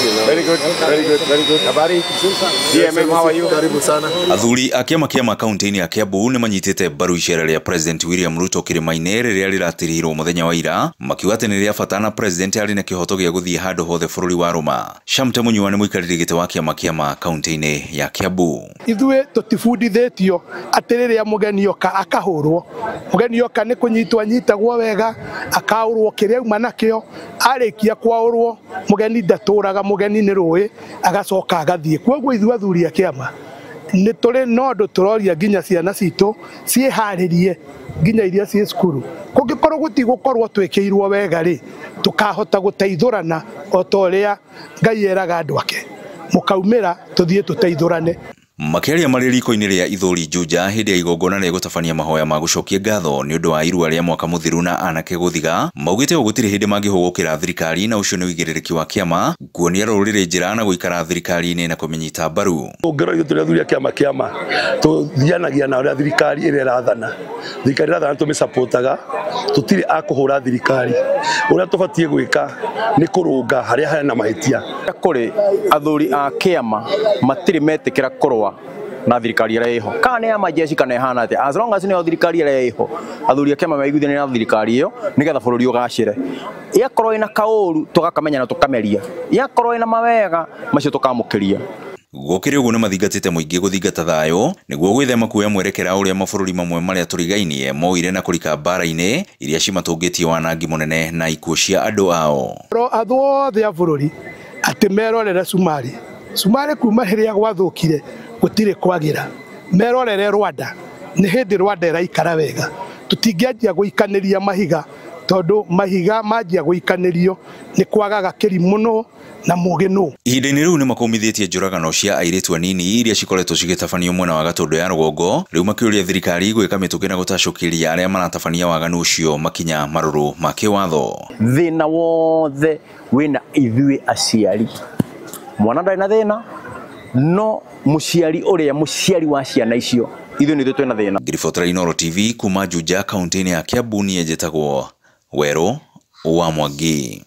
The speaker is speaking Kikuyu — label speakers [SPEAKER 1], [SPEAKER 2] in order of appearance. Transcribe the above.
[SPEAKER 1] Very good, very good, very good. Habari? DMM, how are you?
[SPEAKER 2] Karibu sana.
[SPEAKER 3] Athuri a kĩama kĩa makaunti-inĩ ya Kiambu nĩ manyitĩte mbaru icera rĩa President William Ruto kĩrĩma-inĩ rĩrĩa rĩratirihirwo mũthenya wa ira, makiuga atĩ nĩ rĩa bata na President arĩ na kĩhoto gĩa gũthiĩ handũ hothe bũrũri wa rũma. Shamte Munyua nĩ mũikarĩri gĩtĩ wa kĩama kĩa makaunti-inĩ ya Kiambu.
[SPEAKER 4] Ithuĩ tũtibundithĩtio atĩ rĩrĩa mũgeni oka akahũrwo. Mũgeni oka nĩ kũnyitwo anyitagwo wega, akaũrwo kĩrĩa auma nakĩo, arĩkia kwaũrwo mũgeni ndatũraga, mũgeni nĩ rũĩ agacoka agathiĩ. Kwoguo ithuĩ athuri a kĩama nĩ tũrĩ na ũndũ tũroria nginya ciana citũ ciĩharĩrie nginya iria ciĩ cukuru. Kũngĩkorwo gũtigũkorwo twĩkĩirwo wega rĩ, tũkahota gũteithũrana o ta ũrĩa Ngai eraga andũ ake, mũkaumĩra tũthiĩ tũteithũrane.
[SPEAKER 3] Makĩaria marĩ riko-inĩ rĩa Ithũri Juja hĩndĩ ya igongona rĩa gũtabania mahoya ma gũcokia ngatho nĩ ũndũ wa irua rĩa mwaka mũthiru na anake gũthiga, maugĩte ũũ gũtirĩ hĩndĩ mangĩhũgũkĩra thirikari na ũcio nĩ ũigĩrĩrĩki wa kĩama kuonia rũrĩrĩ njĩra na gũikara thirikari-inĩ na kũmĩnyita mbaru.
[SPEAKER 5] Ũngĩrora ithuĩ tũrĩ athuri a kĩama kĩama tũthianagia na ũrĩa thirikari ĩrĩa ĩrathana, thirikari ĩrathana tũmĩcapotaga, tũtirĩ a kũhũra thirikari. Ũrĩa tũbatiĩ gwĩka nĩ kũrũnga harĩa hena mahĩtia.
[SPEAKER 6] Kũrĩ athuri a kĩama matirĩ metĩkĩra kũrũa na thirikari ĩrĩa ĩho, kana nĩ ya majeshi kana ĩhana atĩa, as long as nĩyo thirikari ĩrĩa ĩho, athuri a kĩama meiguithanie na thirikari ĩyo nĩgetha bũrũri ũgacĩre. Yakorwo ĩna kaũru tũgakamenya na tũkameria, yakorwo ĩna mawega macio tũkamũkĩria.
[SPEAKER 3] Gũkĩrĩ ũguo nĩ mathingatĩte mũingĩ gũthingata thayũ nĩguo gwĩthema kuoya mwerekera ũrĩa mabũrũri mamwe marĩa tũrigainie moire na kũrika mbara-inĩ iria cimatũngĩtie wanangi mũnene na ikuũ cia andũ ao.
[SPEAKER 4] Andũ othe a bũrũri atĩ merorere Cumarĩ. Cumarĩ kuma rĩrĩa gwathũkire gũtirĩ kwagĩra. Merorere Rwanda, nĩ hĩndĩ Rwanda ĩraikara wega. Tũtingĩanjia gũikanĩria mahiga tondũ mahiga manjia gũikanĩrio nĩ kwagaga kĩrimũ nũ na mũgĩ nũ.
[SPEAKER 3] Ihinda-inĩ rĩu nĩ makũmithĩtie njũragano cia airĩtu anini iria cikoretwo cigĩtabanio mwena wa Gatũndũ ya rũgongo, rĩu makĩũria thirikari gwĩka mĩtũkĩ na gũtacũkĩria arĩa maratabania waganu ũcio makinya marũrũ ma kĩwatho.
[SPEAKER 6] Thĩna wothe wĩna ithuĩ aciari, mwana ndarĩ na thĩna, no mũciari ũrĩa mũciari wa ciana icio ithuĩ nĩ ithuĩ twĩna thĩna.
[SPEAKER 3] Ngiribotera Inooro TV kuma Juja kaunti-inĩ ya Kiambu, niĩ njĩtagwo Werũ wa Mwangi.